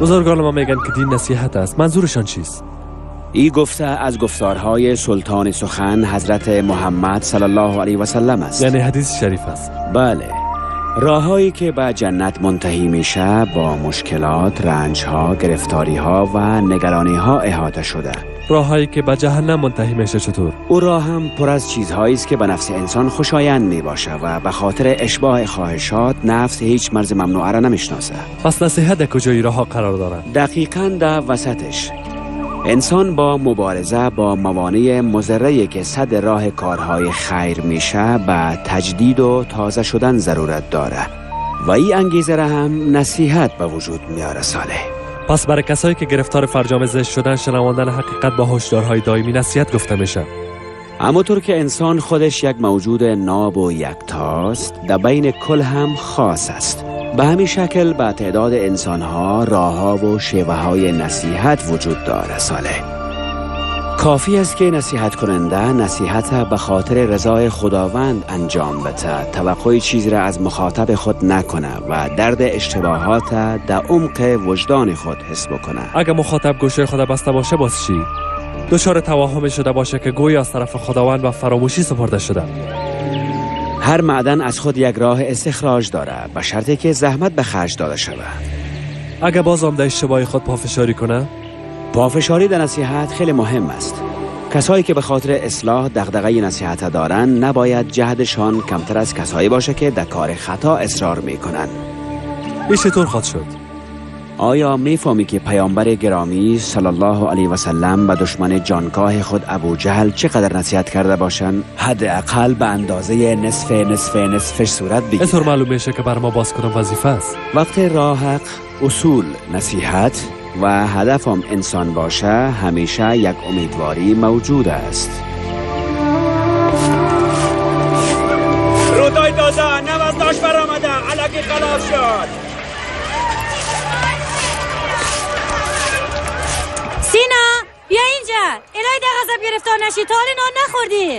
بزرگان ما میگن که دین نصیحت است. منظورشان چیست؟ ای گفته از گفتارهای سلطان سخن حضرت محمد صلی الله علیه و سلم است. یعنی حدیث شریف است. بله. راههایی که به جنت منتهی میشه با مشکلات، رنجها، گرفتاریها و نگرانیها احاطه شده. راههایی که به جهنم منتهی میشه چطور؟ او راه هم پر از چیزهایی است که به نفس انسان خوشایند میباشه و به خاطر اشباع خواهشات نفس هیچ مرز ممنوعه را نمیشناسه. پس نصیحت در کجای راه قرار دارد؟ دقیقاً در وسطش. انسان با مبارزه با موانع مضره که سد راه کارهای خیر میشه به تجدید و تازه شدن ضرورت داره و این انگیزه را هم نصیحت به وجود میاره. صالح، پس برای کسایی که گرفتار فرجام زشت شدن، شنواندن حقیقت با هشدارهای دائمی نصیحت گفته میشه. همونطور که انسان خودش یک موجود ناب و یکتاست، در بین کل هم خاص است. به همین شکل به تعداد انسانها راهها و شیوه های نصیحت وجود داره. صالح، کافی است که نصیحت کننده نصیحت به خاطر رضای خداوند انجام بده، توقع چیزی را از مخاطب خود نکنه و درد اشتباهات در عمق وجدان خود حس بکنه. اگه مخاطب گوشه خود بسته باشه باز چی؟ دچار توهم شده باشه که گویا از طرف خداوند و فراموشی سپرده شده. هر معدن از خود یک راه استخراج داره، به شرطی که زحمت به خرج داده شود. اگه باز هم در اشتباه خود پافشاری کنه؟ پافشاری در نصیحت خیلی مهم است. کسایی که به خاطر اصلاح دغدغه نصیحت دارن نباید جهدشان کمتر از کسایی باشه که در کار خطا اصرار میکنن. این چطور خواهد شد؟ آیا میفهمی که پیامبر گرامی صلی الله علیه و سلم به دشمن جانکاه خود ابو جهل چقدر نصیحت کرده باشند؟ حداقل به اندازه نصف نصف نصفش صورت بگیره. اینطور معلوم میشه که بر ما باز کنم وظیفه است. وقتی راه حق، اصول نصیحت و هدفم انسان باشه، همیشه یک امیدواری موجود است. رودای تازه نو از داش برآمده، علکی خلاص شد. سینا بیا اینجا، الهی در غضب گرفتار نشی، تا حال نان نخوردی.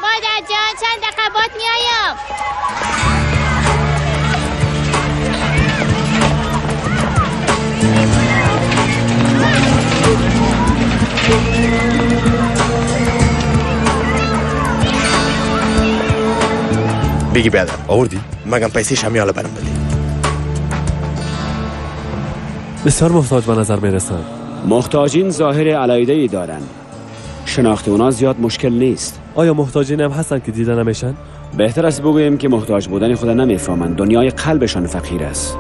مادر جان چند دقیقه بعد میایم. بگی بیادر آوردی؟ مگم پیسه شمیاله برم بدی. بسیار محتاج به نظر میرسن. محتاجین ظاهر علایده ای دارن. شناخت اونا زیاد مشکل نیست. آیا محتاجین هم هستن که دیده نمیشن؟ بهتر است بگوییم که محتاج بودن خود نمیفهمند. دنیای قلبشان فقیر است.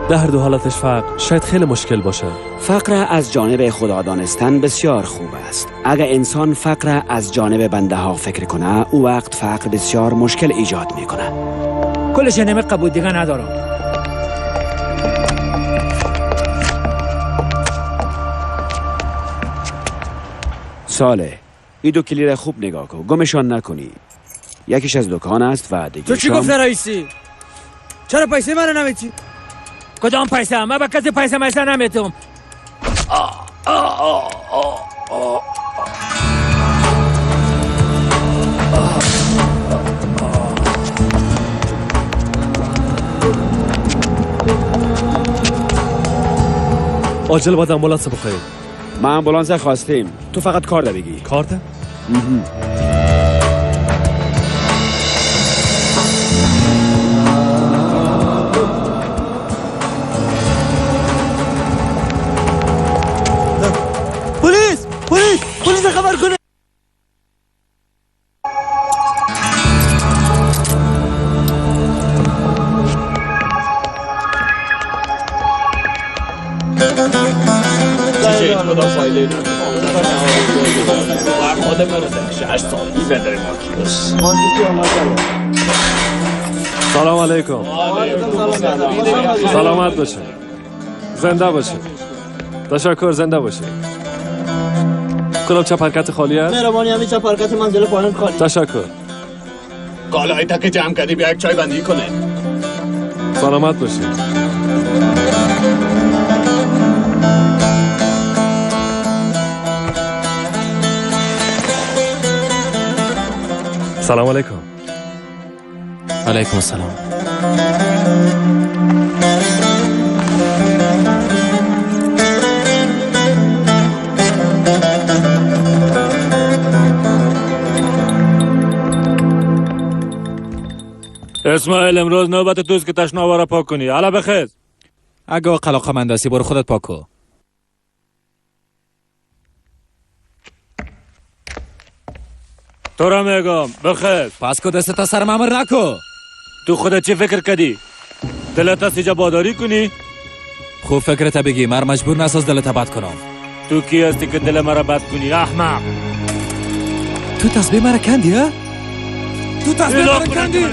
در هر دو حالتش فقر شاید خیلی مشکل باشه. فقر از جانب خدا دانستن بسیار خوب است. اگر انسان فقر از جانب بنده ها فکر کنه، او وقت فقر بسیار مشکل ایجاد میکنه. کلش نمی قبول دیگه ندارم. صالح، این دو کلی را خوب نگاه کن، گمشان نکنی. یکیش از دکان است و دیگه تو چی گفت رئیسی؟ چرا پیسه منو نمیتی؟ کدام پیسه؟ من به کسی پیسه میسه نمیتم. عاجل باید آمبولانس بخوایم. ما آمبولانس خواستیم، تو فقط کار ده بگی. کار ده؟ پلیس پلیس پلیس خبر کنه. سلام علیکم. سلامت باشه، زنده باشه. تشکر، زنده باشه. کدام چپرکت خالی است؟ مهربانی، همین چپرکت منزل پایین خالی. تشکر. کالای تک جمع کردی، بیا یک چای بندی کنه. سلامت باشید. سلام علیکم. علیکم السلام. اسماعیل امروز نوبت توست که تشناب را پاک کنی. حالا بخیز. اگه علاقه‌مند هستی برو خودت پاک کن. تو را میگم بخیز. پس کو دست تا سرم امر نکو. تو خودت چی فکر کردی؟ دلت است اینجا باداری کنی؟ خوب فکرت بگی، مر مجبور نساز دلت بد کنم. تو کی هستی که دل مرا بد کنی احمق؟ تو تسبیح مرا کندی ها؟ تو تسبیح مرا کندی؟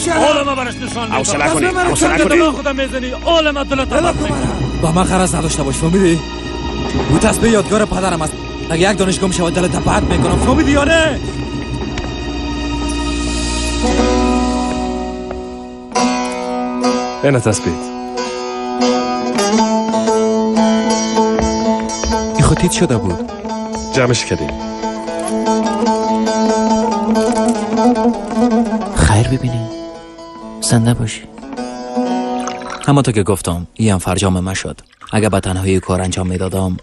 حالا ما برش نشان میدم. حوصله کنی، حوصله کنی. خودم میزنی عالم دلت بد میکنم. با من غرض نداشته باش، فهمیدی؟ او تسبیح یادگار پدرم است. اگه یک دانش گم شود دلت بد میکنم، فهمیدی یا نه؟ اینه تسبیح. این خود شده بود. جمعش کردیم. خیر ببینی، زنده باشی. همانطور که گفتم این هم فرجام من شد. اگه به تنهایی کار انجام میدادم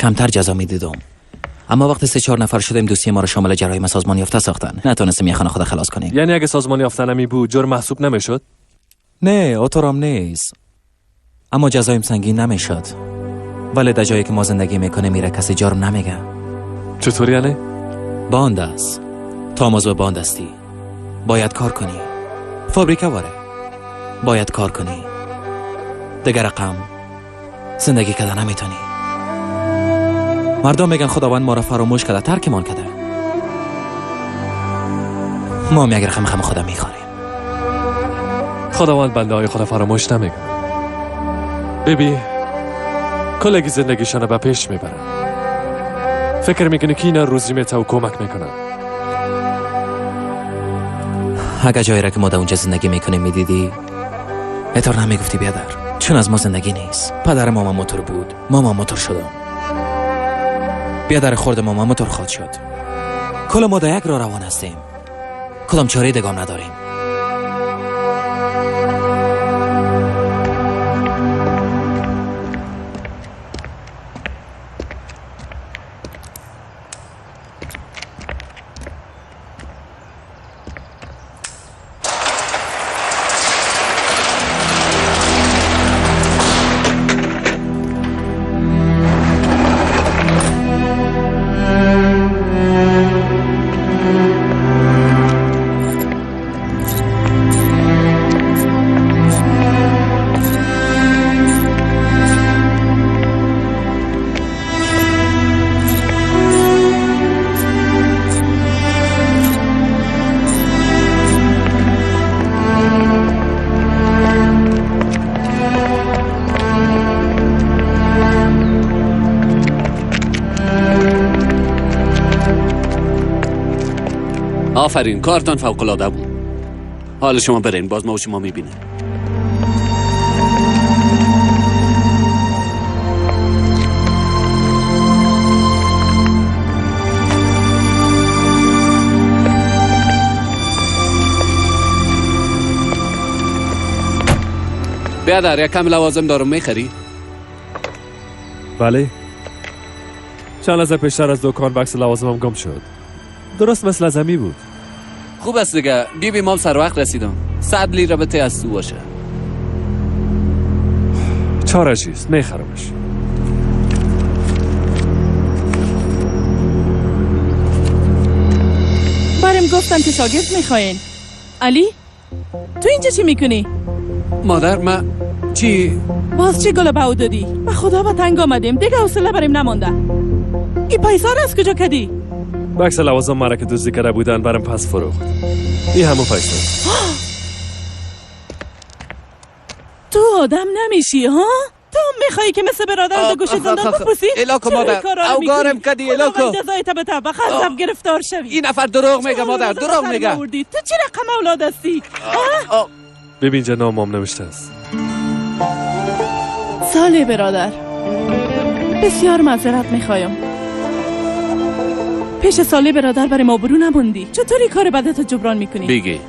کمتر جزا میدیدم. اما وقتی 3-4 نفر شدیم دوستی ما رو شامل جرایم سازمان یافته ساختن. نتونستیم یه خانه خود خلاص کنیم. یعنی اگه سازمان یافته نمی بود جرم محسوب نمیشد؟ نه، اوتورام نیست. اما جزایم سنگین نمیشد. ولی در جایی که ما زندگی میکنه میره کسی جرم نمیگه. چطور یعنی؟ باند است. تا موضوع باند هستی باید کار کنی. فابریکه واره باید کار کنی. دیگر رقم زندگی کده نمیتونی. مردم میگن خداوند ما را فراموش کرده، ترکمان کرده. ما هم یک رقم خم خدا میخوریم. خداوند بنده های خدا فراموش نمیکنه. ببی کلگی زندگیشان به پیش میبرن. فکر میکنه که اینا روزی میته و کمک میکنن. اگه جایی را که ما در اونجا زندگی میکنیم میدیدی اطور نمیگفتی بیادر، چون از ما زندگی نیست. پدر ماما موتور بود، ماما موتور شدم. بیادر خورد ماما موتور خود شد. کل ما در یک راه روان هستیم، کدام چاره دگام نداریم. آفرین، کارتان فوق العاده بود. حال شما برین، باز ما و شما میبینیم. بیادر یک کم لوازم دارم، میخری؟ بله. چند لحظه پیشتر از دکان بکس لوازمم گم شد. درست مثل زمین بود. خوب است دیگه، بیبی ما سر وقت رسیدم. 100 لیره بته از تو باشه. چاره چیست؟ میخرمش. برم گفتن که شاگرد میخواین. علی تو اینجا چی میکنی؟ مادر من چی؟ باز چی گل به دادی؟ به خدا با تنگ آمدیم دیگه، حوصله بریم نمانده. این پیسا را از کجا کدی؟ بکس لوازم مرا که دزدی کرده بودن برم پس فروخت. این همون پیسه. تو آدم نمیشی ها؟ تو میخوایی که مثل برادر گوش زندان بپوسی؟ الاکو مادر، اوگارم کدی الاکو. جزای تبه به غضب گرفتار شوی. این نفر دروغ میگه مادر، دروغ میگه. تو چه رقم اولاد هستی؟ ببین اینجا نامم نوشته است. ساله برادر، بسیار معذرت میخوایم. پیش ساله برادر برای ما برو نموندی. چطوری کار بدت جبران میکنی؟ بگی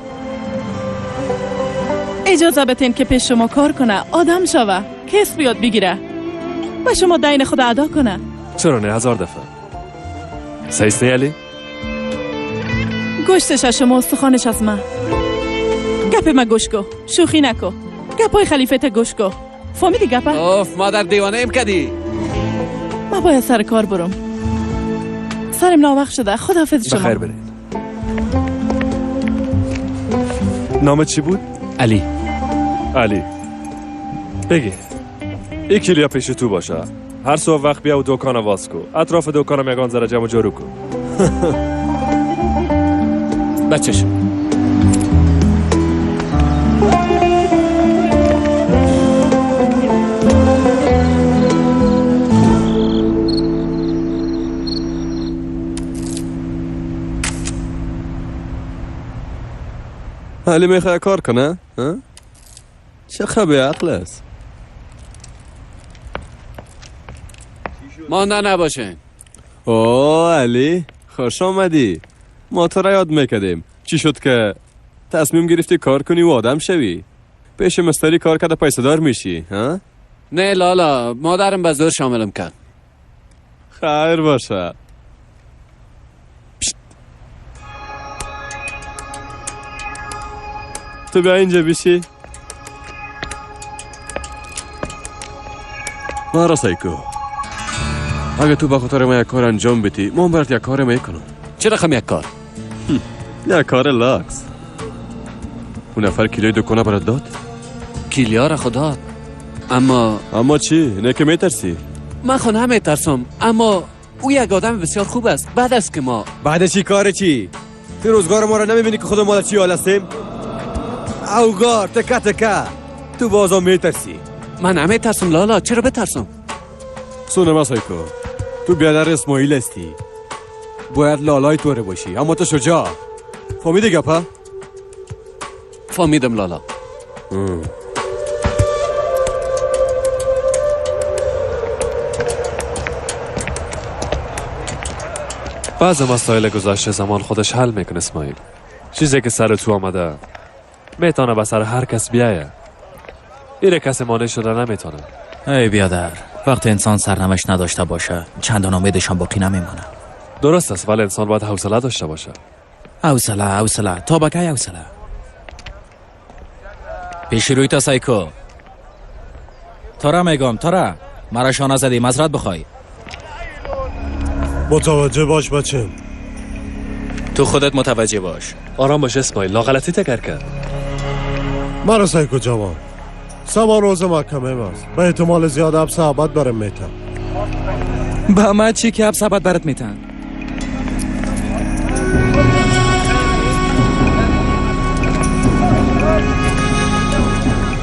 اجازه بتین که پیش شما کار کنه، آدم شوه، کسب یاد بگیره و شما دین خود ادا کنه. چرا نه، 1000 دفعه. سیسته علی؟ گوشتش از شما، استخوانش از من. گپ ما گوش کو، شوخی نکو. گپای خلیفه تا گوش کو. فهمیدی گپا؟ اوف مادر دیوانه ایم کدی. ما باید سر کار برم. سرم ناوقت شده. خداحافظ شما. بخیر برین. نام چی بود؟ علی. علی بگی ای کلیا پیش تو باشه. هر صبح وقت بیا و دکان واز کو. اطراف دکانم یگان ذره جمع جارو کو. بچش علی میخواد کار کنه؟ چه خبی عقل است. مانده نباشین. اوه علی خوش آمدی. ما تو را یاد میکردیم. چی شد که تصمیم گرفتی کار کنی و آدم شوی؟ پیش مستری کار کرده پیسه دار میشی ها؟ نه لالا، مادرم به زور شاملم کرد. خیر باشه. تو بیا اینجا بیشی. مرا سایکو، اگه تو به خاطر ما یک کار انجام بدی، ما برات یک کار میکنم. چه رقم یک کار؟ یک کار لاکس. اون نفر کیلوی دکانه برات داد؟ کیلیا را خود داد. اما چی؟ نه که میترسی؟ من خو نمیترسم، اما او یک آدم بسیار خوب است. بعد از که ما بعد چی کار چی؟ تو روزگار ما را نمیبینی که خود ما چی حال هستیم؟ اوگار تکه تکه تو بازم میترسی. من نمیترسم لالا، چرا بترسم؟ سونه سایکو، تو بیادر اسماعیل هستی، باید لالای توره باشی، اما تو شجاع. فهمیدی گپا؟ فهمیدم لالا. بعض مسائل گذشته زمان خودش حل میکنه اسماعیل. چیزی که سر تو آمده میتونه به سر هر کس بیایه. ایره کسی مانع شده نمیتونه. ای بیادر، وقتی انسان سرنوشت نداشته باشه چندان امیدشان باقی نمیمانه. درست است، ولی انسان باید حوصله داشته باشه. حوصله تا به کی حوصله؟ پیش روی تا سایکو. تارا میگم، تارا مرا شانه زدی، معذرت بخوای. متوجه باش بچه. تو خودت متوجه باش. آرام باش اسماعیل، ناغلطی تکر کرد. مرا سایکو جوان، سبا روز محکمه ماست. به احتمال زیاد حبس ابد برم میتن. به ما چی که حبس ابد برات میتن؟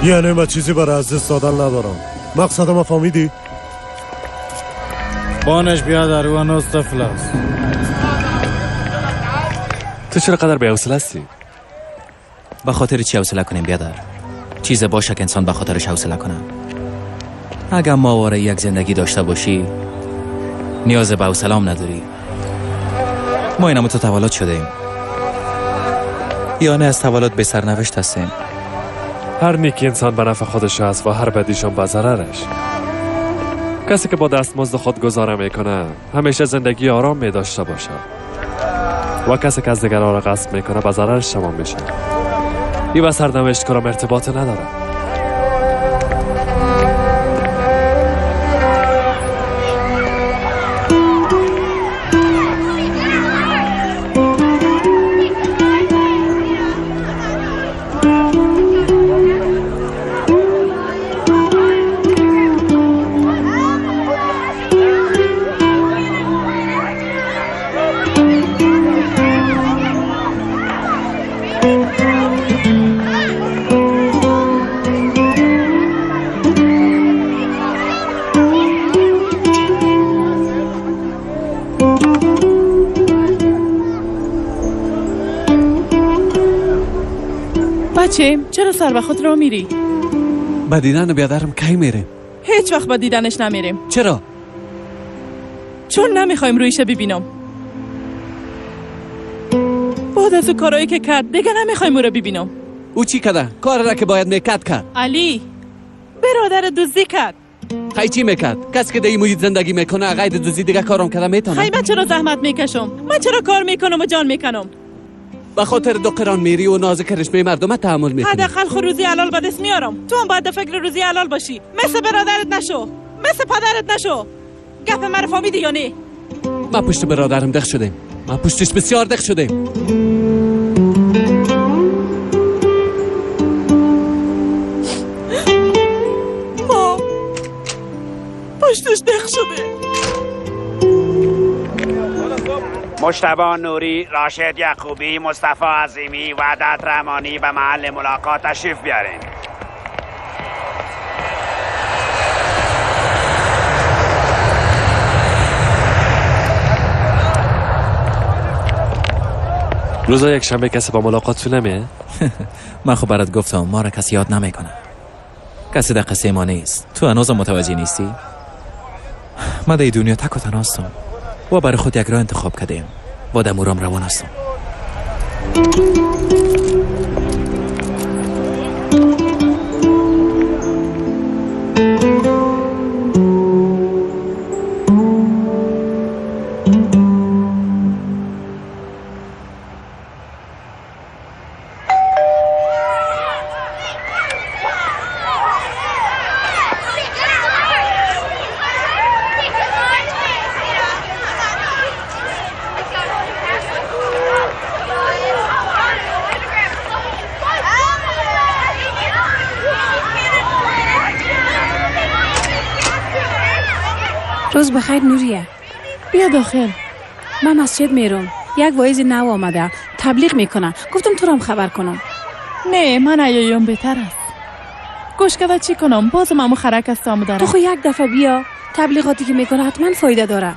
یعنی من چیزی برای از دست دادن ندارم. مقصد ما فهمیدی؟ بانش بیادر، او هنوز طفل است. تو چرا قدر بی‌حوصله هستی؟ به خاطر چی حوصله کنیم بیادر؟ چیز باشه که انسان به خاطرش حوصله کنه. اگر ماواره یک زندگی داشته باشی نیاز به حوصله هم نداری. ما اینم تو تولد شدیم، یعنی از تولد به سرنوشت هستیم. هر نیکی انسان به نفع خودش است و هر بدیشان به ضررش. کسی که با دستمزد خود گزاره میکنه همیشه زندگی آرام می داشته باشه و کسی که از دیگران را غصب میکنه به ضررش تمام میشه. این به سرنوشت کارم ارتباط نداره. بچه چرا سر به خود را میری؟ به دیدن بیادرم کی میریم؟ هیچ وقت به دیدنش نمیریم. چرا؟ چون نمیخوایم رویش ببینم. بعد از او کارایی که کرد دیگه نمیخوایم او رو ببینم. او چی کرده؟ کار را که باید میکرد کرد. علی برادر دزدی کرد. خی چی میکرد؟ کسی که در این محیط زندگی میکنه غیر دزدی دیگه کارم کرده میتونه. خی من چرا زحمت میکشم؟ من چرا کار میکنم و جان میکنم؟ به خاطر 2 قران میری و ناز کرشمه مردم تحمل میکنی. حداقل خود روزی حلال به دست میارم. تو هم باید در فکر روزی حلال باشی. مثل برادرت نشو، مثل پدرت نشو. گپ مرا فهمیدی یا نه؟ ما پشت برادرم دخ شدیم. ما پشتش بسیار دخ شدیم. ما پشتش دخ شده. مجتبی نوری، راشد یعقوبی، مصطفی عظیمی، وحدت رحمانی به محل ملاقات تشریف بیارین. روزا یک شنبه کسی با ملاقات تو نمیه؟ من خب برات گفتم ما را کسی یاد نمیکنه. کسی در قصه ما نیست. تو هنوزم متوجه نیستی؟ من در دنیا تک و تنها هستم و برای خود یک راه انتخاب کردیم و در مورام روان هستم. روز بخیر نوریه. بیا داخل. من مسجد میرم. یک واعظ نو آمده تبلیغ میکنه. گفتم تو را هم خبر کنم. نه من ایایم بهتر است. گوش کده چی کنم؟ بازم امو خرک است آمده. تو خو یک دفعه بیا. تبلیغاتی که میکنه حتما فایده داره.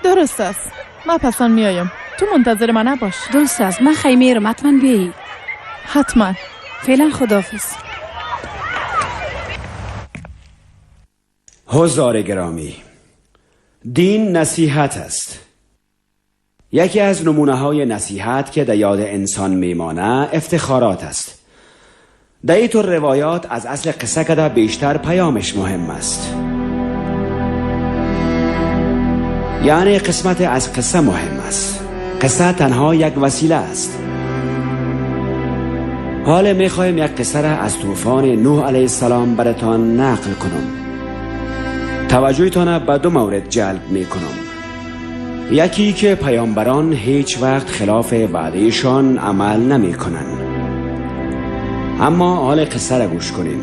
درست است. من پسان میایم. تو منتظر من نباش. درست است. من خیلی میرم. حتما بیایی. حتما. فعلا خداحافظ. حضار گرامی، دین نصیحت است. یکی از نمونه های نصیحت که در یاد انسان میمانه افتخارات است. در اینطور روایات از اصل قصه کده بیشتر پیامش مهم است. یعنی قسمت از قصه مهم است. قصه تنها یک وسیله است. حال میخوایم یک قصه را از طوفان نوح علیه السلام براتان نقل کنم. توجهتان به 2 مورد جلب میکنم. یکی که پیامبران هیچ وقت خلاف وعدهشان عمل نمی کنن. اما حال قصه را گوش کنین.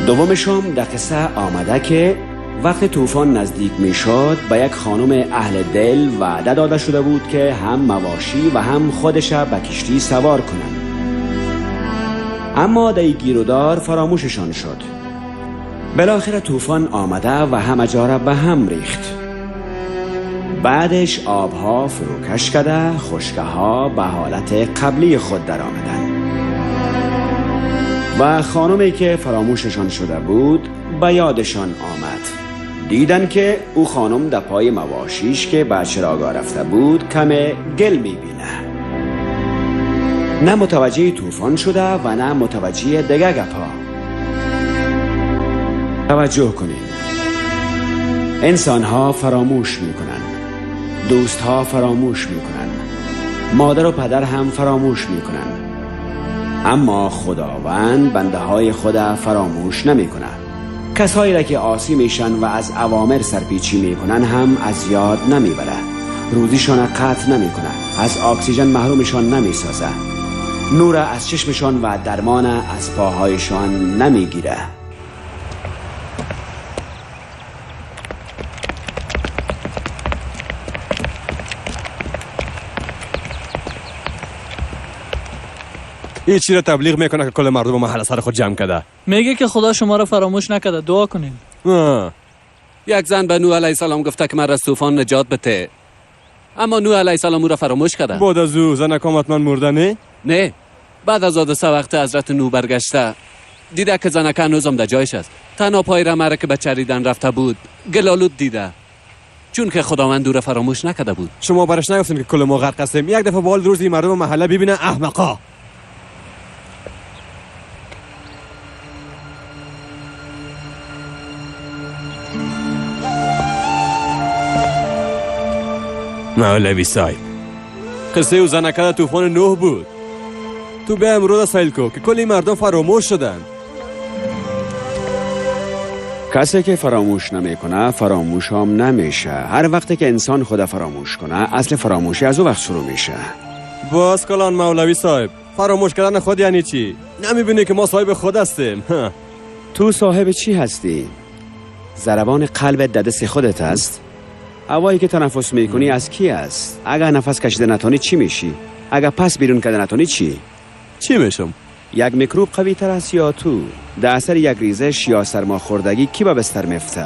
دومشم در قصه آمده که وقت طوفان نزدیک می شد به یک خانم اهل دل وعده داده شده بود که هم مواشی و هم خودش به کشتی سوار کنن. اما در گیرودار فراموششان شد. بالاخره طوفان آمده و همه جا را به هم ریخت. بعدش آبها فروکش کرده، خشکه ها به حالت قبلی خود در آمدن و خانمی که فراموششان شده بود به یادشان آمد. دیدن که او خانم در پای مواشیش که به چراگاه رفته بود کم گل میبینه. نه متوجه طوفان شده و نه متوجه دیگه گپا. توجه کنین، انسان ها فراموش میکنن، دوست ها فراموش میکنن، مادر و پدر هم فراموش میکنن، اما خداوند بنده های خود فراموش نمیکنه. کسایی را که عاصی میشن و از اوامر سرپیچی میکنن هم از یاد نمیبره، روزیشان قطع نمیکنه، از اکسیژن محرومشان نمیسازه، نور از چشمشان و درمان از پاهایشان نمیگیره. این چی را تبلیغ میکنه که کل مردم محل سر خود جمع کرده؟ میگه که خدا شما را فراموش نکرده، دعا کنین. یک زن به نوح علیه السلام گفته که من از طوفان نجات بده، اما نوح علیه السلام او را فراموش کرده. بعد از او زنک حتما مرده؟ نه نه، بعد از حادثه وقت حضرت نوح برگشته دیده که زنک هنوزم در جایش است. تنها پای رمه که به چریدن رفته بود گلالود دیده، چون که خداوند او را فراموش نکرده بود. شما برش نگفتین که کل ما غرق هستیم؟ یک دفعه بال روزی مردم محله ببینه احمقا. مولوی صاحب، قصه او زنکه طوفان نوح بود. تو به امروز سیل کو که کلی مردم فراموش شدن. کسی که فراموش نمیکنه فراموش هم نمیشه. هر وقتی که انسان خود فراموش کنه اصل فراموشی از او وقت شروع میشه. باز کلان مولوی صاحب، فراموش کردن خود یعنی چی؟ نمیبینی که ما صاحب خود هستیم؟ تو صاحب چی هستی؟ ضربان قلب دست خودت است؟ هوایی که تنفس میکنی از کی است؟ اگر نفس کشیده نتونی چی میشی؟ اگر پس بیرون کرده نتونی چی؟ چی میشم؟ یک میکروب قوی تر است یا تو؟ در اثر یک ریزش یا سرماخوردگی کی به بستر میفته؟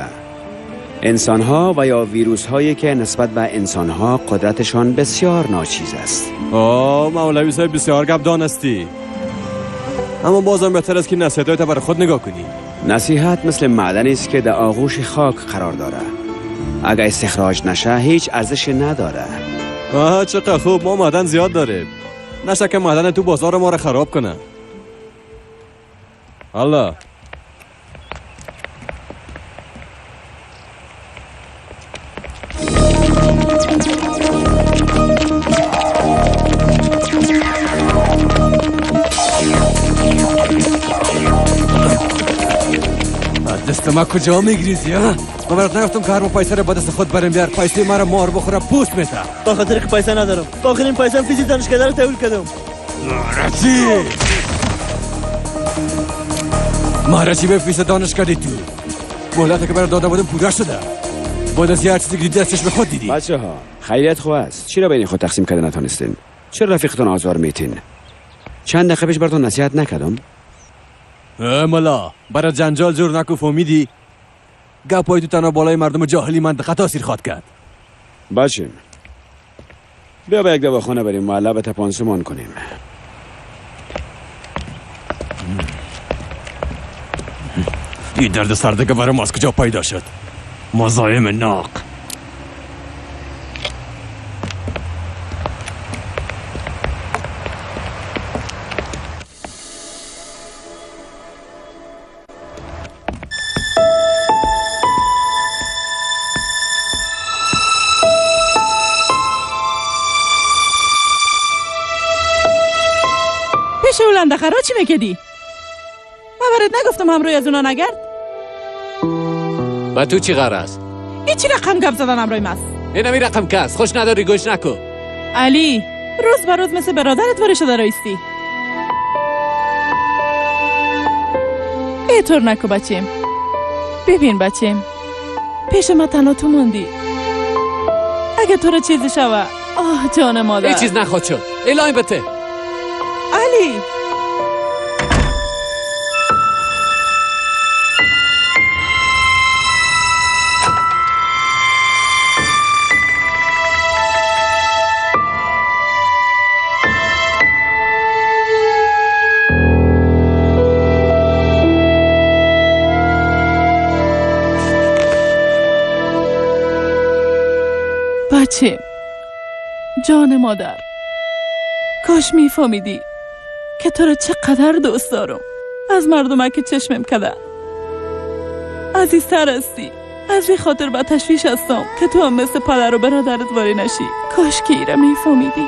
انسان ها و یا ویروس هایی که نسبت به انسان ها قدرتشان بسیار ناچیز است. آه مولوی صاحب بسیار گپ دانستی، اما بازم بهتر است که نصیحت‌هایت بر خود نگاه کنی. نصیحت مثل معدنی است که در آغوش خاک قرار داره. اگر استخراج نشه هیچ ارزش نداره. آه چقدر خوب، ما معدن زیاد داریم. نشه که معدن تو بازار ما را خراب کنه. الله دست ما کجا میگریزی؟ ها؟ من برات نگفتم که هر ما پیسه رو با دست خود بریم بیار. پیسه مرا مار بخوره پوست میته. با خاطر که پیسه ندارم. با آخرین پیسه فیزی دانشکده رو تحویل کردم. مارچی مارچی به فیس دانشکده تو مهلت که برات داده بودم پوره شده. بعد از هر چیزی که دیدی از چشم خود دیدی. بچه ها خیریت خوب است. چرا بین خود تقسیم کرده نتونستین؟ چرا رفیقتون آزار میتین؟ چند دقیقه پیش براتون نصیحت نکردم؟ ملا برای جنجال جور نکو، فهمیدی؟ گپای تو تنها بالای مردم جاهلی منطقه تاثیر خواد کرد. بچیم بیا به یک دواخانه بریم معلب تپانسمان کنیم. این درد سرده که برای ما از کجا پیدا شد؟ مزاحم ناق. پیش اولنده چی میکدی؟ من برات نگفتم همروی از اونا نگرد؟ با تو چی غرض؟ این چی رقم گپ زدن همروی ماست؟ این همی رقم کس خوش نداری گوش نکو. علی روز به روز مثل برادرت واری شده رایستی. اینطور نکو بچیم. ببین بچیم پیش ما تنها تو ماندی. اگه تو رو چیزی شوه آه جان مادر. این چیز نخواد شد. الهی بته. علی بچه جان مادر، کاش میفهمیدی که تو را چقدر دوست دارم. از مردمه که چشمم کده عزیزتر هستی. از این خاطر به تشویش هستم که تو هم مثل پدر و برادرت واری نشی. کاش که ایره میفهمیدی.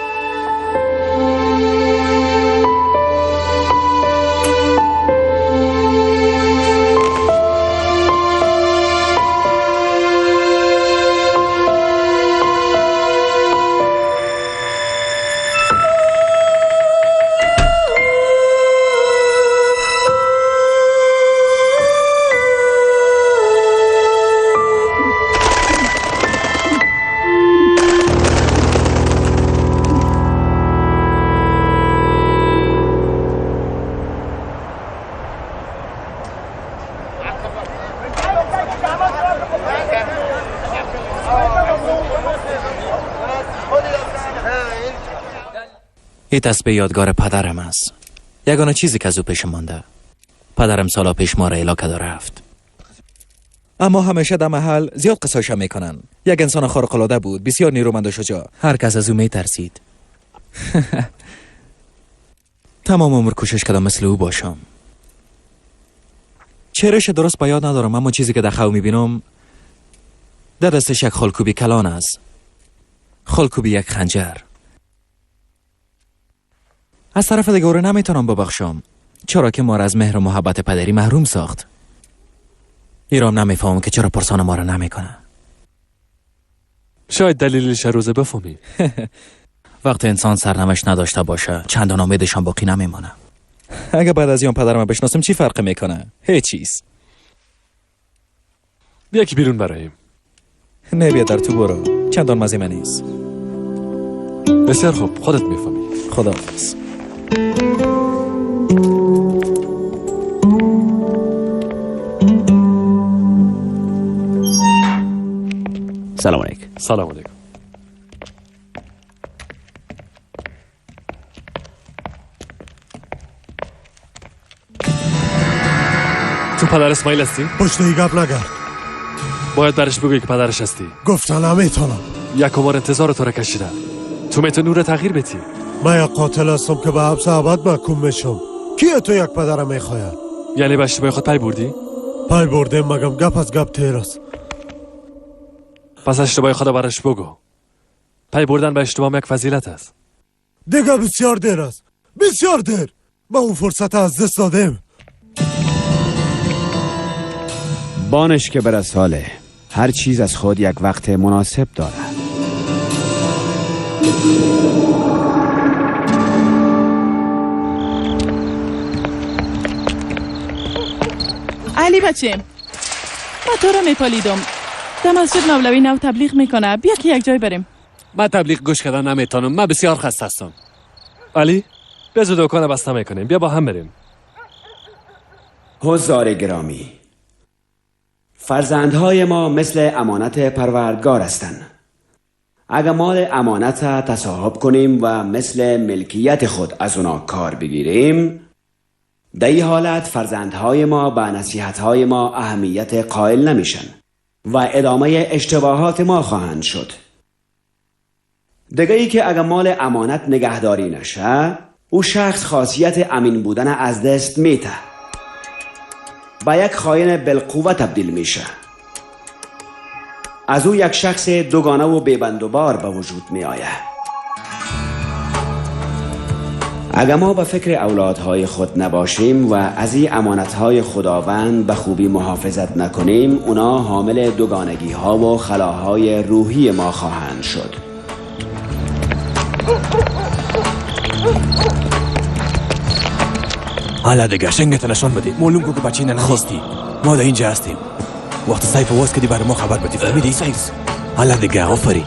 این تسبیح یادگار پدرم است. یگانه چیزی که از او پیش مانده. پدرم سالا پیش ما را اعلا کرد و رفت. اما همیشه در محل زیاد قصایش میکنن. یک انسان خارق العاده بود، بسیار نیرومند و شجاع. هر کس از او میترسید. تمام عمر کوشش کردم مثل او باشم. چهرهش درست به یاد ندارم، اما چیزی که در خو میبینم در دستش یک خالکوبی کلان است. خالکوبی یک خنجر. از طرف دیگه او را نمیتونم ببخشم، چرا که ما را از مهر و محبت پدری محروم ساخت. ایرام نمیفهمم که چرا پرسان ما را نمیکنه. شاید دلیلش روزه بفهمی. وقتی انسان سرنوشت نداشته باشه چندان امیدشان باقی نمیمانه. اگه بعد از این پدرم بشناسم چی فرق میکنه؟ هیچ چیز. بیا که بیرون برایم. نه بیا در تو برو، چندان مزه من نیست. بسیار خوب، خودت میفهمی. خداحافظ. سلام علیکم. سلام علیکم. تو پدر اسماعیل هستی؟ پشت ای گپ نگرد. باید برش بگویی که پدرش هستی. گفتن نمیتونم. یک بار انتظار تو را کشیده. تو میتونی رو تغییر بدی. من یک قاتل هستم که به حبس ابد محکوم میشم. کیه تو یک پدرم میخواید؟ یعنی به اشتباه خود پی بردی؟ پی بردیم، مگم گپ از گپ تیر است. پس اشتباه خود برش بگو. پی بردن به اشتباه یک فضیلت است. دیگه بسیار دیر است، بسیار دیر. ما اون فرصت از دست دادیم. بانش که بر ساله هر چیز از خود یک وقت مناسب داره. علی بچه، من تو را میپالیدم. در مسجد مولوی نو تبلیغ میکنه، بیا که یک جای بریم. من تبلیغ گوش کردن نمیتونم، من بسیار خسته هستم. علی بزو دکان بسته میکنیم، بیا با هم بریم. حضار گرامی، فرزندهای ما مثل امانت پروردگار هستند. اگر مال امانت تصاحب کنیم و مثل ملکیت خود از اونا کار بگیریم، در این حالت فرزندهای ما به نصیحتهای ما اهمیت قائل نمیشن و ادامه اشتباهات ما خواهند شد. دیگه ای که اگر مال امانت نگهداری نشه، او شخص خاصیت امین بودن از دست میته، با یک خاین بالقوه تبدیل میشه. از او یک شخص دوگانه و بیبندوبار به وجود می آید. اگر ما به فکر اولادهای خود نباشیم و از این امانتهای خداوند به خوبی محافظت نکنیم، اونا حامل دوگانگی ها و خلاهای روحی ما خواهند شد. حالا دیگه شنگت نشان بده، معلوم کو که بچه نیستی. ما در اینجا هستیم. وقت سیف واز کردی برای ما خبر بدی، فهمیدی؟ حالا دیگه آفرین.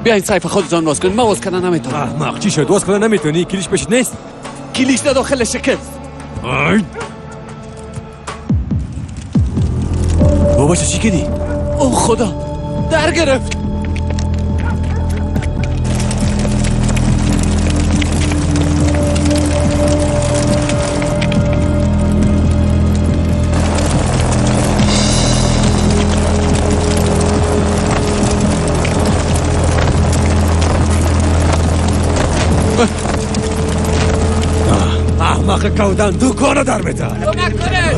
بیاین سیف خودتان باز کنید، من باز کردن نمیتونم. احمق چی شد؟ باز کردن نمیتونی؟ کلیش بشید نیست؟ کلیش در داخل شکست. بابا چی کردی؟ او خدا در گرفت. احمق کودن دکانه در میده. کمک کنه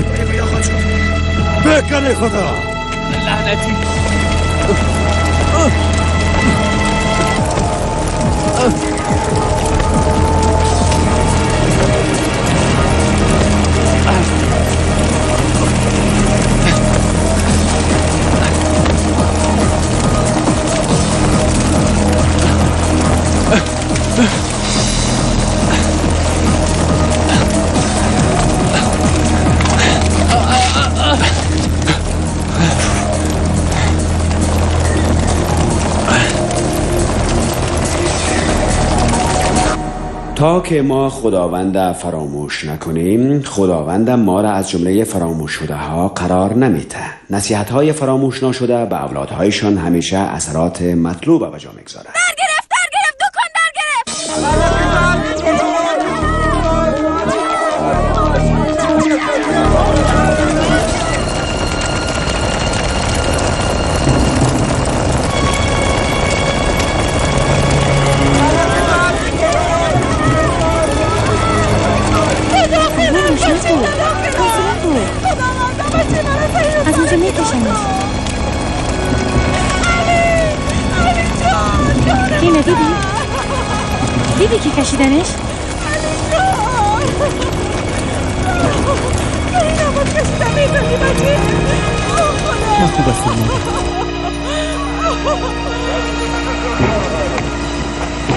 بکنه خدا لعنتی. تا که ما خداوند فراموش نکنیم، خداوند ما را از جمله فراموش شده ها قرار نمیده. نصیحت های فراموش نشده به اولادهایشان همیشه اثرات مطلوب به جا میگذارد. در گرفت، در گرفت، دکان در گرفت. از اونجا میکشنش. اینه دیدی؟ دیدی که کشیدنش؟ من خوب هستم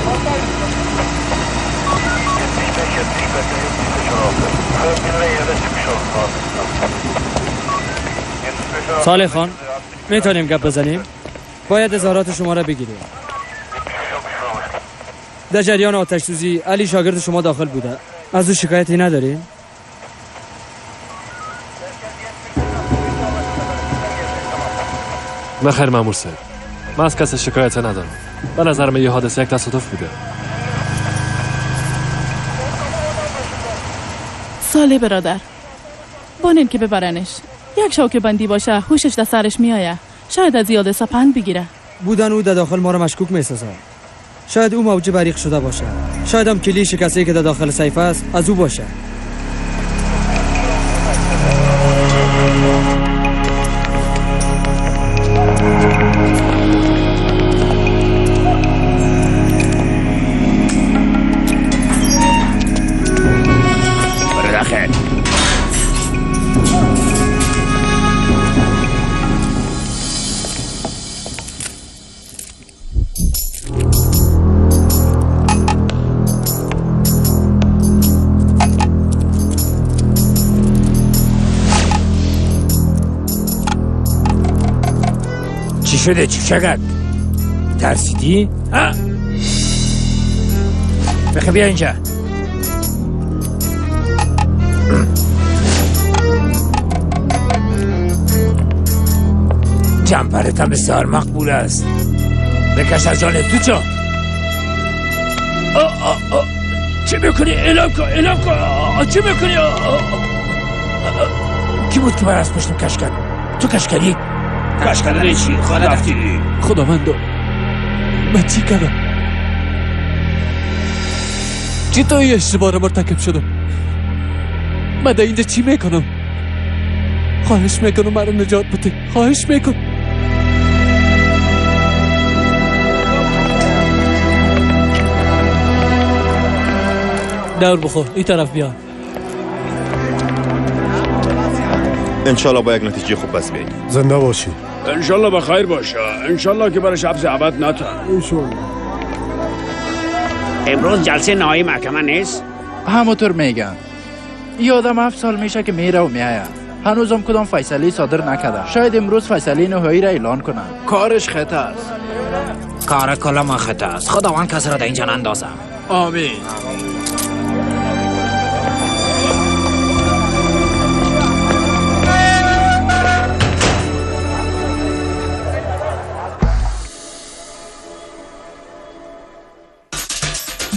مادر. صالح خان، میتونیم گپ بزنیم؟ باید اظهارات شما را بگیریم. در جریان آتش سوزی علی شاگرد شما داخل بوده. از او شکایتی نداریم؟ نه خیر مامور صاحب، من از کسی شکایت ندارم. به نظر من یه حادثه یک تصادف بوده. صالح برادر، بانین که ببرنش. یک شو که بندی باشه هوشش در سرش میآید. شاید از یاد سپند بگیره. بودن او در داخل ما را مشکوک میسازد. شاید او موجب غریق شده باشه. شاید هم کلی شکسته که در داخل سیف است از او باشه. شده چی شگرد؟ ترسیدی؟ ها؟ بخی بیا اینجا. جنپرت هم بسیار مقبول است. بکش از جان تو چا. چه میکنی؟ اعلام کن، اعلام کن. چه میکنی؟ کی بود که بر از پشتم کش کرد؟ تو کش کردی؟ کش کردن چی؟ خانه رفتی؟ خداوندو من چی کردم؟ چی تو این اشتباه را مرتکب شدم؟ من در اینجا چی میکنم؟ خواهش میکنم مرا نجات بده. خواهش میکنم. دور بخور، این طرف بیا. انشالله با یک نتیجه خوب بس بیایید. زنده باشی. انشالله بخیر باشه. انشالله که برش حبس ابد نتن. انشالله. امروز جلسه نهایی محکمه نیست؟ همونطور میگن. یادم 7 سال میشه که میره و میآید. هنوزم کدام فیصله صادر نکرده. شاید امروز فیصله نهایی را اعلان کنن. کارش خطا است. کار کل ما خطا است. خداوند کسی را در اینجا نندازم. آمین.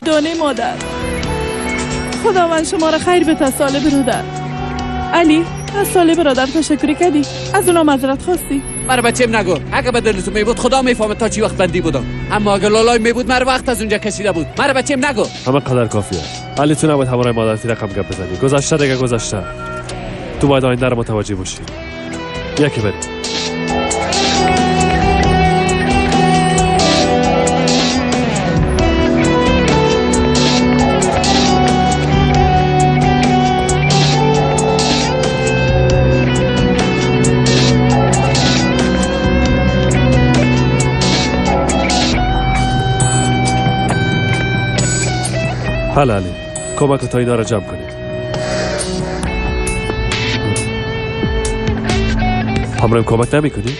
دانه مادر، خداوند شما را خیر بده. صالح برادر علی، از صالح برادر تشکری کردی، از اونا معذرت خواستی. مرا بچم نگو. اگه به دل تو میبود خدا میفهمد تا چی وقت بندی بودم. اما اگه لالای میبود مرا وقت از اونجا کشیده بود. مرا بچم نگو. همه قدر کافیه. علی تو نباید همراه مادرتی رقم گپ بزنی. گذشته دیگه گذشته. تو باید آینده رو متوجه باشی. یکی بریم. حالا علی، کمک تا اینا را جمع کنید. همراهیم کمک نمی کنی؟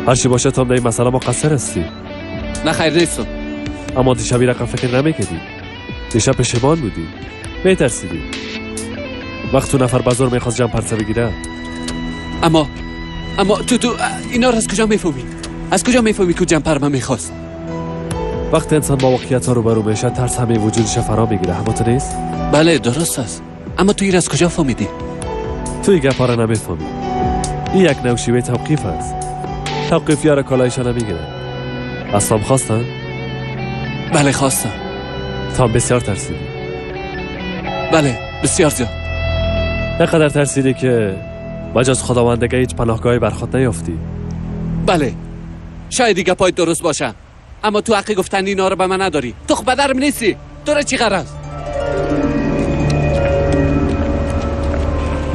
هرچی باشه تا در این مسئله مقصر هستی. نه خیر نیستم. اما دیشب رقم فکر نمیکردی. دیشب پشیمان بودی، میترسیدی. وقت تو نفر بازار میخواست جمع پرسه بگیره. اما تو اینا رو از کجا میفهمی؟ از کجا میفهمی که جمپر من میخواست؟ وقت انسان با واقعیت ها روبرو میشه، ترس همه وجودش فرا میگیره. اما تو نیست؟ بله درست است. اما تو این از کجا فهمیدی؟ تو این گپا را نمیفهمی. این یک نوع شیوه توقیف است. توقیف یار کالایش نمیگیره. از تام خواستن؟ بله خواستم. تام بسیار ترسیدی. بله بسیار زیاد. نقدر ترسیدی که بجز خداوندگی هیچ پناهگاهی بر خود نیافتی. بله شاید دیگه پای درست باشه، اما تو حق گفتن اینا رو به من نداری. تو خب پدرم نیستی، تو را چی غرض؟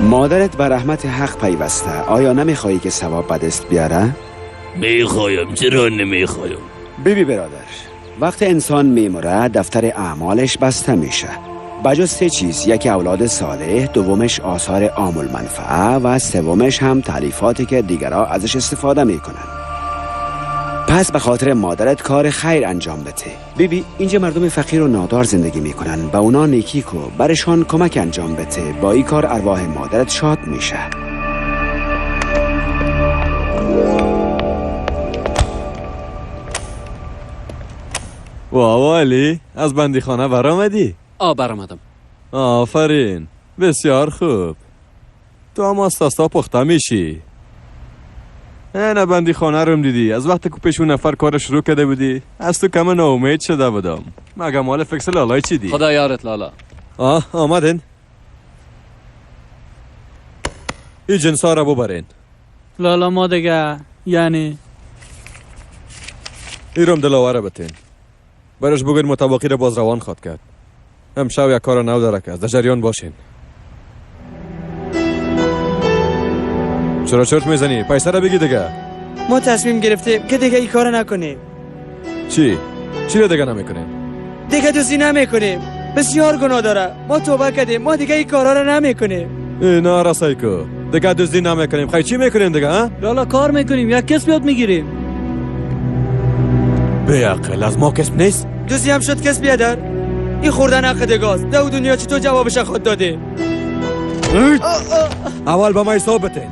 مادرت به رحمت حق پیوسته. آیا نمیخوایی که ثواب به دست بیاره؟ میخوایم. چرا نمیخوایم؟ ببی برادر، وقت انسان میمره دفتر اعمالش بسته میشه، بجز سه چیز: یکی اولاد صالح، دومش آثار عام المنفعه و سومش هم تالیفاتی که دیگرها ازش استفاده میکنن. پس به خاطر مادرت کار خیر انجام بده. بیبی اینجا مردم فقیر و نادار زندگی میکنن، به اونا نیکی کو، برشان کمک انجام بده. با این کار ارواح مادرت شاد میشه. واو علی، از بندیخانه برآمدی؟ برآمدم. آفرین، بسیار خوب. تو هم آستا پخته میشی. نه بندی خانه روم دیدی، از وقتی که پیش اون نفر کار شروع کرده بودی از تو کم ناامید شده بودم. مگه مال فکس لالای چی دی؟ خدا یارت لالا. آمدین. این جنسا را ببرین. لالا ما دیگه یعنی ایرم دلاوره بتین. برش بگوین متباقی را باز روان خواد کرد. امشب یک کار نو داره که از جریان باشین. چرا چرت میزنی؟ پیسه را بگی دیگه. ما تصمیم گرفتیم که دیگه این کارو نکنیم. چی؟ چی رو دیگه نمیکنیم؟ دیگه دوستی نمیکنیم. بسیار گناه داره. ما توبه کردیم. ما دیگه این کارا رو نمیکنیم. نه راسایکو، دیگه دزدی نمیکنیم. خیلی چی میکنیم دیگه ها؟ لالا کار میکنیم، یک کسب یاد میگیریم. بی‌عقل، از ما کسب نیست؟ دزدی هم شد کسب بیادر. این خوردن حق دگاست. دو دنیا چطور جوابش خود داده؟ اول با ما حساب بده.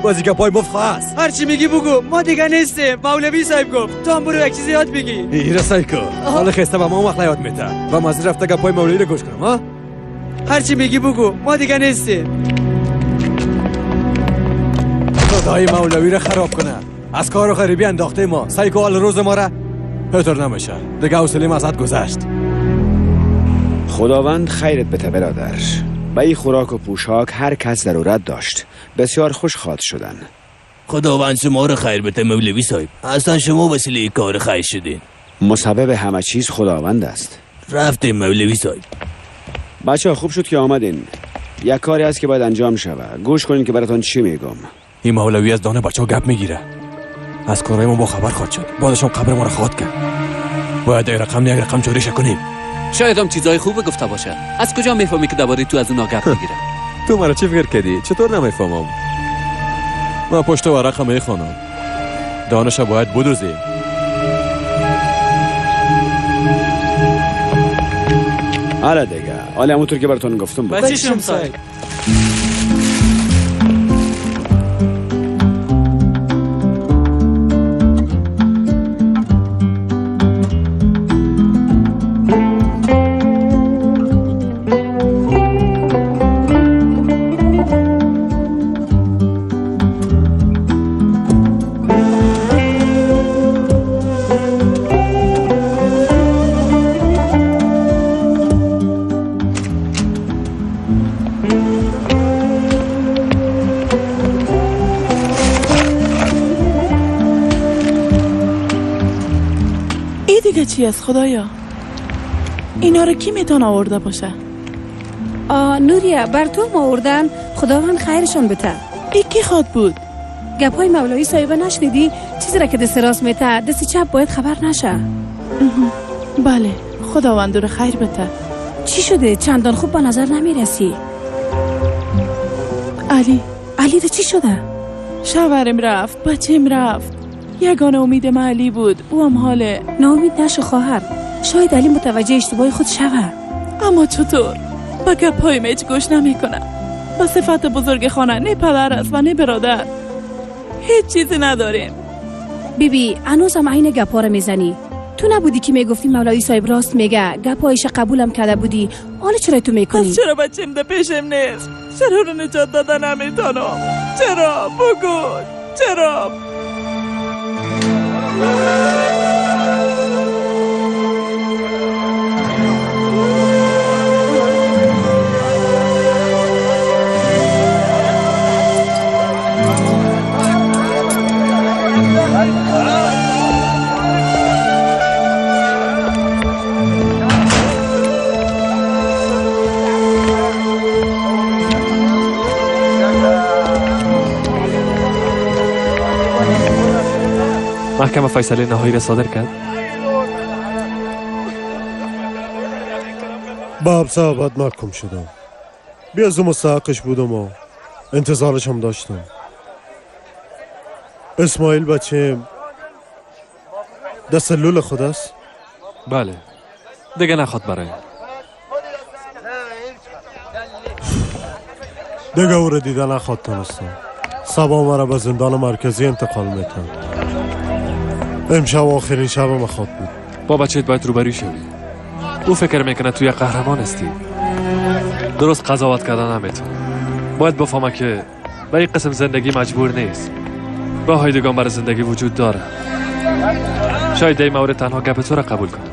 بازی که پای مفت خواست. هر چی میگی بگو، ما دیگه نیستیم. مولوی صاحب گفت تو هم برو یک چیز یاد بگی. ایره سایکو، حالا خسته به ما وقت یاد میده و مزید رفته که پای مولوی رو گوش کنم. ها؟ هر چی میگی بگو، ما دیگه نیستیم. خدای مولوی رو خراب کنه. از کار و غریبی انداخته ما. سایکو حال روز ما را هتر نمیشه. دیگه حوصله از حد گذشت. خداوند خیرت بده برادر. به این خوراک و پوشاک هر کس ضرورت داشت. بسیار خوش خواد شدن. خداوند شما رو خیر بده مولوی صاحب. اصلا شما وسیله کار خیر شدین. مسبب همه چیز خداوند است. رفتیم مولوی صاحب. بچه خوب شد که آمدین. یک کاری هست که باید انجام شود. گوش کنین که براتون چی میگم. این مولوی از دانه بچه ها گپ میگیره. از کارهای ما با خبر خواهد شد. بعدشم قبر ما رو خواهد کرد. باید یک رقم یک رقم جوریش کنیم. شاید هم چیزای خوب گفته باشه. از کجا میفهمی که درباره تو از اونا گپ میگیره؟ تو مرا چی فکر کردی؟ چطور نمیفهمم؟ من پشت ورقم میخوانم. دانش باید بدوزیم. آره دیگه، حالا همونطور که براتون گفتم بود. بچه شمسای. چی از خدایا؟ اینا رو کی میتونه آورده باشه؟ نوریا بر تو آوردن، خداوند خیرشان بده. ای کی خواد بود؟ گپای مولوی صاحب نشنیدی؟ چیزی را که دست راست میته دست چپ باید خبر نشه. بله خداوند رو خیر بده. چی شده؟ چندان خوب به نظر نمیرسی. علی ده چی شده؟ شوهرم رفت، بچم رفت. یگانه امید من علی بود، او هم حاله. ناامید نشو خواهر، شاید علی متوجه اشتباه خود شوه. اما چطور؟ به گپ‌های هیچ گوش نمیکنه. به صفت بزرگ خانه نه پدر است و نه برادر. هیچ چیزی نداریم. بیبی هنوزم عین گپا رو میزنی. تو نبودی که میگفتی مولوی صاحب راست میگه، گپایش قبولم کرده بودی. حالا چرا تو میکنی؟ پس چرا بچیم ده پیشم نیست؟ چرا رو نجات داده نمیتونم؟ چرا؟ بگو چرا؟ محکمه فیصله نهایی را صادر کرد. با حبس ابد محکوم شدم. بی از مستحقش بودم و انتظارش هم داشتم. اسماعیل بچه در سلول خود است؟ بله، دیگه نخواد برای دیگه او را دیده نخواد تانستم. صبا مرا به زندان مرکزی انتقال میتن. امشب آخرین شب ما خواد بود. با بچهت باید روبروی شوی. او فکر میکنه تو یک قهرمان هستی. درست قضاوت کردن نمیتونه. باید بفهمه که به این قسم زندگی مجبور نیست. راههای دیگه برای زندگی وجود داره. شاید در این مورد تنها گپ تو را قبول کنه.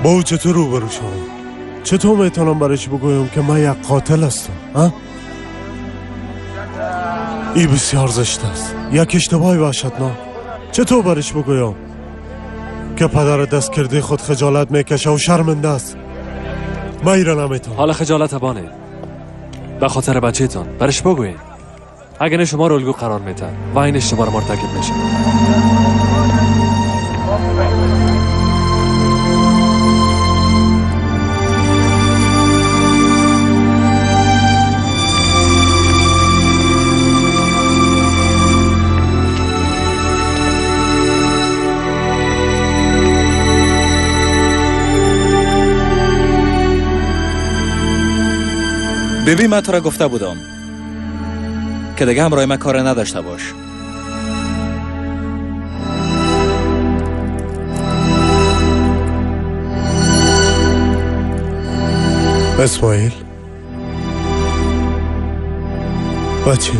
با او چطور روبرو شوم؟ چطور میتونم برایش بگویم که من یک قاتل هستم؟ ها؟ این بسیار زشت است. یک اشتباه وحشتناک. چطور برش بگویم که پدر دست کرده خود خجالت میکشه و شرمنده است؟ من ایره نمیتونم. حالا خجالت بانه به خاطر بچه تان برش بگوین. اگه نه شما رو الگو قرار میتن و این اشتباه رو مرتکب میشه. ببین من تو را گفته بودم که دیگه همراه من کار نداشته باش. اسماعیل بچه،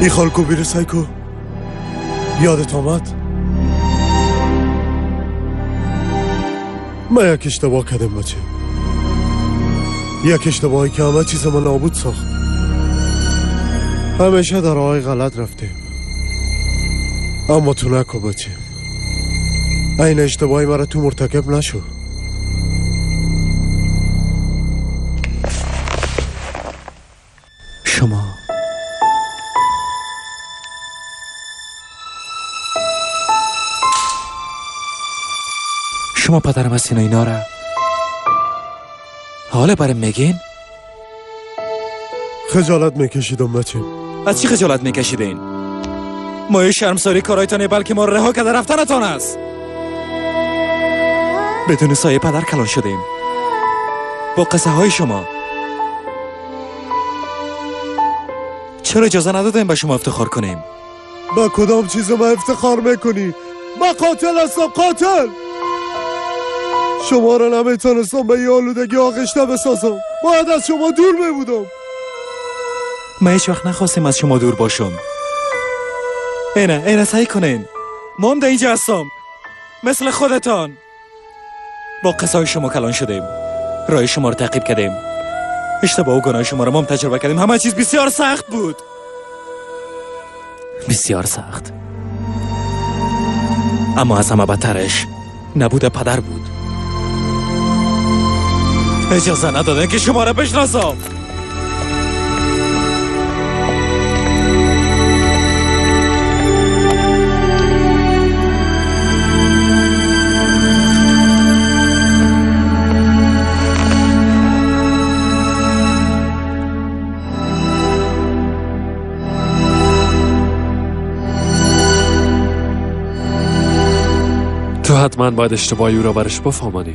ای خالکو بیره سایکو یادت آمد؟ من یک اشتباه کردم بچه، یک اشتباهی که همه چیز من نابود ساخت. همیشه در راه غلط رفتیم، اما تو نکو بچه، این اشتباهی مرا تو مرتکب نشو. شما پدرم هستین و اینا را حالا برم میگین؟ خجالت میکشیدم بچه. از چی خجالت میکشیدین؟ مایه شرمساری کارایتانه، بلکه ما رها کرده رفتنتان است. بدون سایه پدر کلان شدیم با قصه های شما. چرا اجازه ندادیم به شما افتخار کنیم؟ با کدام چیز ما افتخار میکنی؟ من قاتل هستم، قاتل. شما را نمیتونستم به یه آلودگی آغشته بسازم. باید از شما دور میبودم. من هیچ وقت نخواستیم از شما دور باشم. اینه سعی کنین. ما هم در اینجا هستم مثل خودتان. با قصه شما کلان شدیم، راه شما رو تعقیب کردیم، اشتباه و گناه شما رو ما هم تجربه کردیم. همه چیز بسیار سخت بود، بسیار سخت. اما از همه بدترش نبود پدر بود. اجازه ندادن که شما را بشناسم. تو حتما باید اشتباهی او را برش بفهمانی.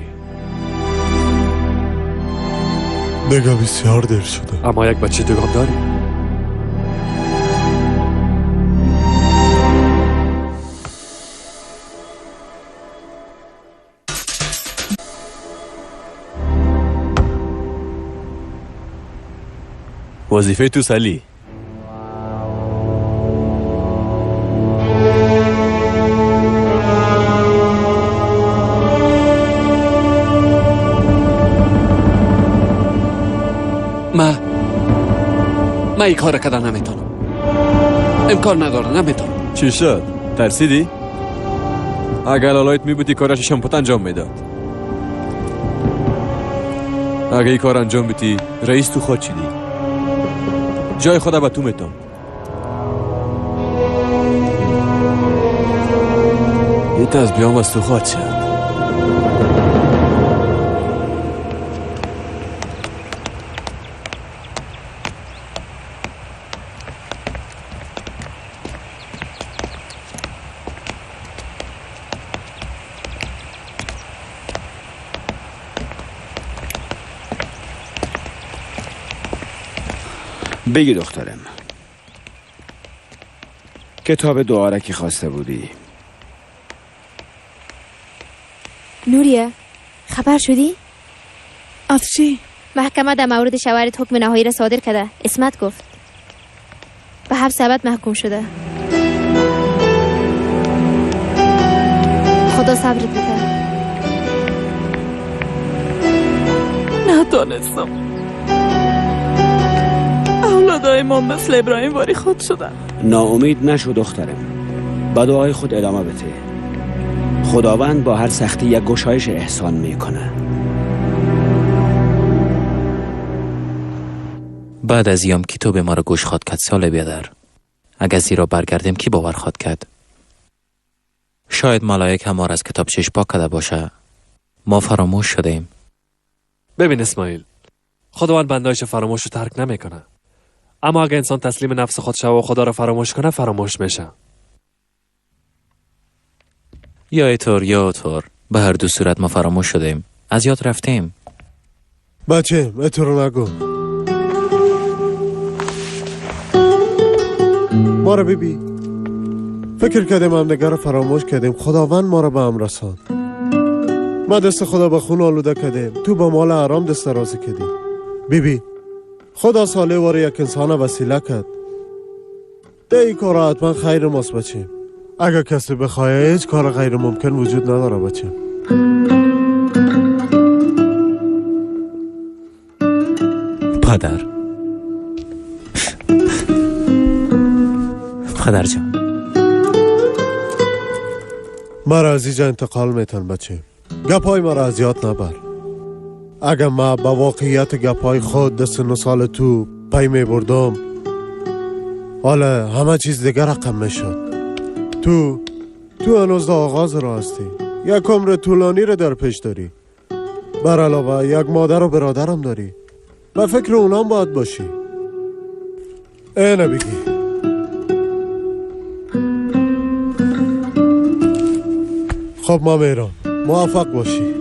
دیگه بسیار دیر شده. اما یک بچه دوگام داری. وظیفه تو سلی. من این کار کردن نمیتونم. امکان نداره، نمیتونم. چی شد؟ ترسیدی؟ اگر لالایت میبودی کارش شمپوت انجام میداد. اگه این کار انجام بدی رئیس تو خود چیدی. جای خدا به تو میتم. یه از بیام از تو خواهد شد. بگی دخترم، کتاب دعا را که خواسته بودی. نوریه، خبر شدی؟ از چی؟ محکمه در مورد شوهرت حکم نهایی را صادر کرده. اسمت گفت به حبس ابد محکوم شده. خدا صبرت بده. ندانستم اولادای ما مثل ابراهیم واری خود شدن. ناامید نشو دخترم، به دعای خود ادامه بده. خداوند با هر سختی یک گشایش احسان میکنه. بعد از ایام کی تو به ما را گوش خواد کرد سال بیادر؟ اگر زیرا برگردیم کی باور خواد کرد؟ شاید ملائک هم ما را از کتاب چشم پاک کرده باشه. ما فراموش شدیم. ببین اسماعیل، خداوند بندایش فراموش رو ترک نمیکنه. اما اگه انسان تسلیم نفس خود شوه و خدا را فراموش کنه، فراموش میشه. یا اینطور یا اونطور، به هر دو صورت ما فراموش شدیم، از یاد رفتیم. بچه اینطور نگو. ما را ببین، فکر کردیم همدیگه را فراموش کردیم، خداوند ما را به هم رساند. ما دست خدا به خون آلوده کردیم، تو به مال حرام دست راضی کردی. بیبی خدا ساله واره یک انسان وسیله کرد. ده این کار حتما خیر ماست بچه. اگر کسی بخواه هیچ کار غیر ممکن وجود نداره بچه. پدر، پدر جان، مرا از اینجا انتقال میتن بچه. گپای مرا از یاد نبر. اگر ما با واقعیت گپای خود دست 9 سال تو پی می بردم، حالا همه چیز دیگر رقم می شد. تو هنوز در آغاز راه هستی. یک عمر طولانی را در پیش داری. بر علاوه یک مادر و برادرم داری. به فکر اونام باید باشی. اینه بگی. خب ما میرم. موفق باشی.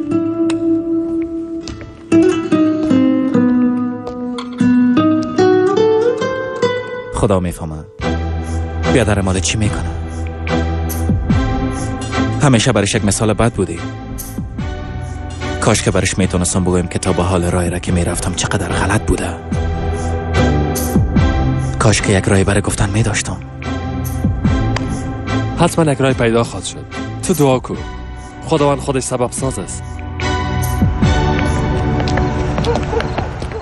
خدا میفهمه بیادر ماده چی میکنه. همیشه برش یک مثال بد بودی. کاش که برش میتونستم بگویم که تا به حال رای را که میرفتم چقدر غلط بوده. کاش که یک رای برای گفتن میداشتم. حتما یک رای پیدا خواهد شد. تو دعا کن. خداوند خودش سبب ساز است.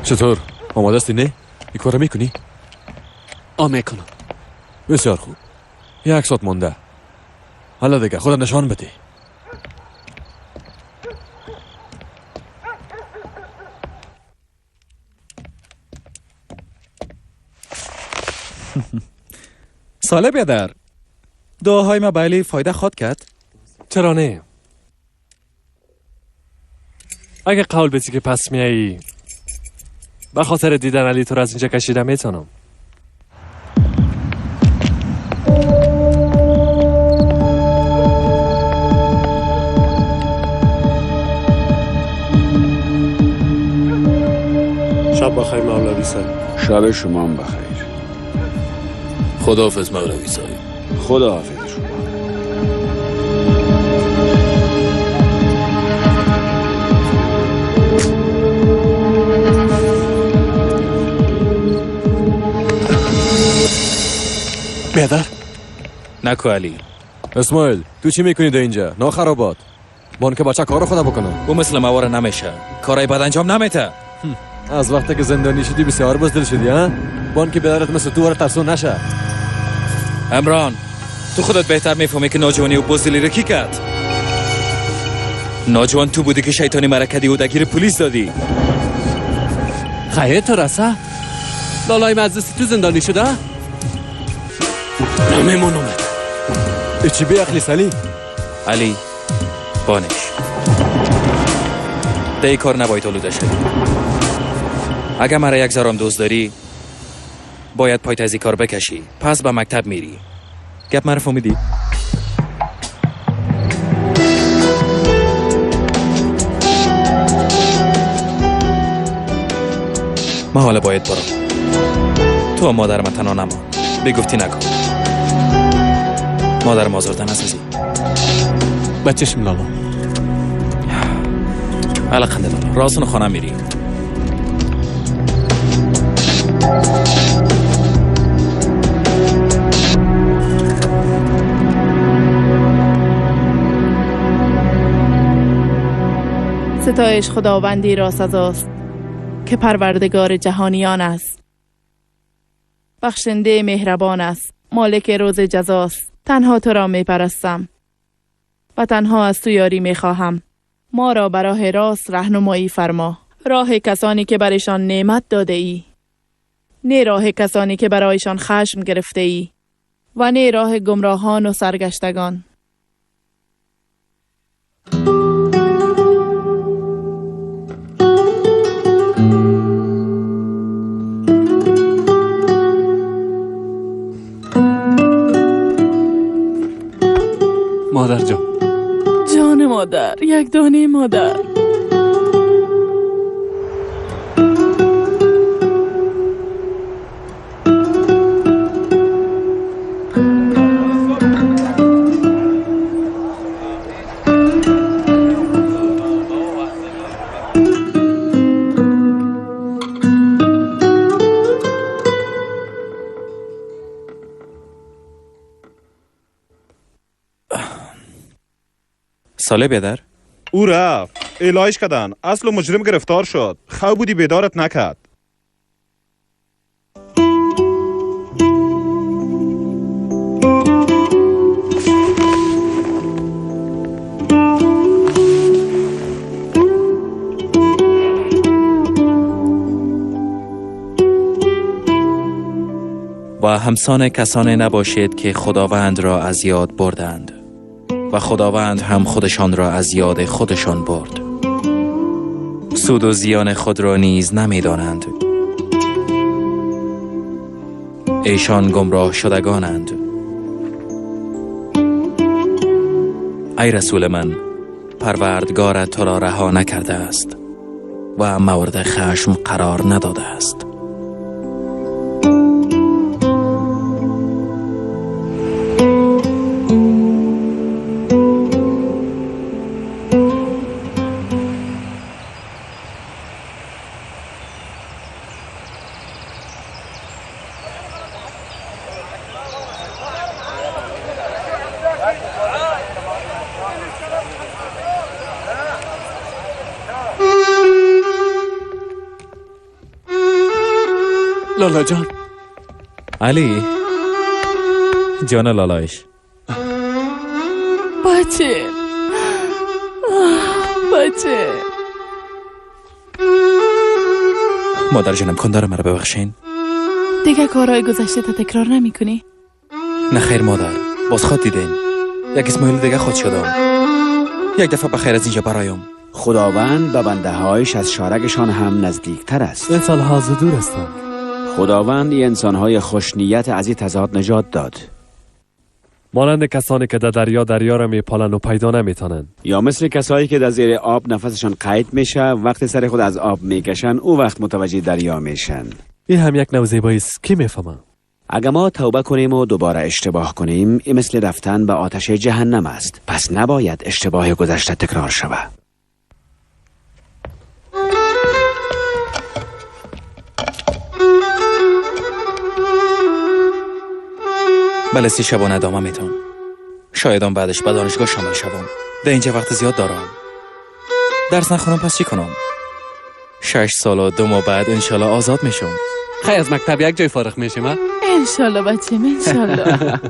چطور؟ آماده هستی نه؟ این کار میکنی؟ آ میکنم. بسیار خوب. 1 ساعت مانده. حالا دیگه خدا نشان بده. ساله بیادر، دعاهای ما بله فایده خواد کرد؟ چرا نه؟ اگه قول بدی که پس میایی، به خاطر دیدن علی تو را از اینجا کشیده میتونم. شب بخیر مولوی صاحب. شب شما هم بخیر. خداحافظ مولوی صاحب. خداحافظ شما. بیادر نکو علی. اسماعیل تو چی میکنی در اینجا؟ ناخرابات بانک بچه کار خدا بکنه. او مثل مواره نمیشه، کارای بد انجام نمیته. از وقتی که زندانی شدی بسیار بزدل شدی ها؟ بانک بیادرت مثل تو واره ترسون نشه. عمران تو خودت بهتر میفهمی که ناجوانی و بزدلی رو کی کرد. ناجوان تو بودی که شیطانی مرا کردی و دگیر پلیس دادی. خیر تو رسه لالای مجلسی تو زندانی شده؟ نمیمونمت. چی بی عقلی سالی؟ علی بانش ده ای کار نباید آلوده شدی. اگر مرا یک ذرام دوست داری باید پایت از این کار بکشی. پس به مکتب میری. گپ مرا فهمیدی؟ من حالا باید برم. تو مادر من تنها نمان. بگفتی نکن. مادرم آزرده نسازی. بچشم لالا. علاقنده لالا. راسن خانه میری. ستایش خداوندی را سزاست که پروردگار جهانیان است، بخشنده مهربان است، مالک روز جزاست. تنها تو را می پرستم و تنها از تو یاری می خواهم. ما را به راه راست رهنمایی فرما، راه کسانی که برایشان نعمت داده ای، نه راه کسانی که برایشان خشم گرفته ای و نه راه گمراهان و سرگشتگان. مادر جان. جان مادر، یک دانه مادر. ساله بیادر او رفت الهیش کردن. اصل مجرم گرفتار شد. خو بودی بیدارت نکرد. و همسان کسانی نباشید که خداوند را از یاد بردند و خداوند هم خودشان را از یاد خودشان برد. سود و زیان خود را نیز نمی دانند. ایشان گمراه شدگانند. ای رسول من، پروردگارت تو را رها نکرده است و مورد خشم قرار نداده است. لالا جان. علی جان لالایش. بچه بچه. مادر جانم کندار مرا ببخشین. دیگه کارهای گذشته تا تکرار نمی کنی؟ نه خیر مادر، باز خود دیدین یک اسماعیل دیگه خود شدم. یک دفعه بخیر از اینجا برایم. خداوند به بنده هایش از شارگشان هم نزدیکتر است. انسان ها از دور هستند. خداوند این انسانهای خوشنیت از این تضاد نجات داد. مانند کسانی که در دریا دریا را میپالند و پیدا نمیتونن. یا مثل کسایی که در زیر آب نفسشان قید میشه، وقتی سر خود از آب میکشن او وقت متوجه دریا میشن. این هم یک نوع زیبایی است. کی میفهمه؟ اگه ما توبه کنیم و دوباره اشتباه کنیم، این مثل رفتن به آتش جهنم است. پس نباید اشتباه گذشته تکرار شود. بله، 3 شبانه ادامه میتم. شاید هم بعدش به دانشگاه شامل شوم. در اینجا وقت زیاد دارم. درس نخونم پس چی کنم؟ 6 سال و 2 ماه بعد انشالله آزاد میشم. خیلی از مکتب یک جای فارغ میشیم. انشالله بچیم، انشالله.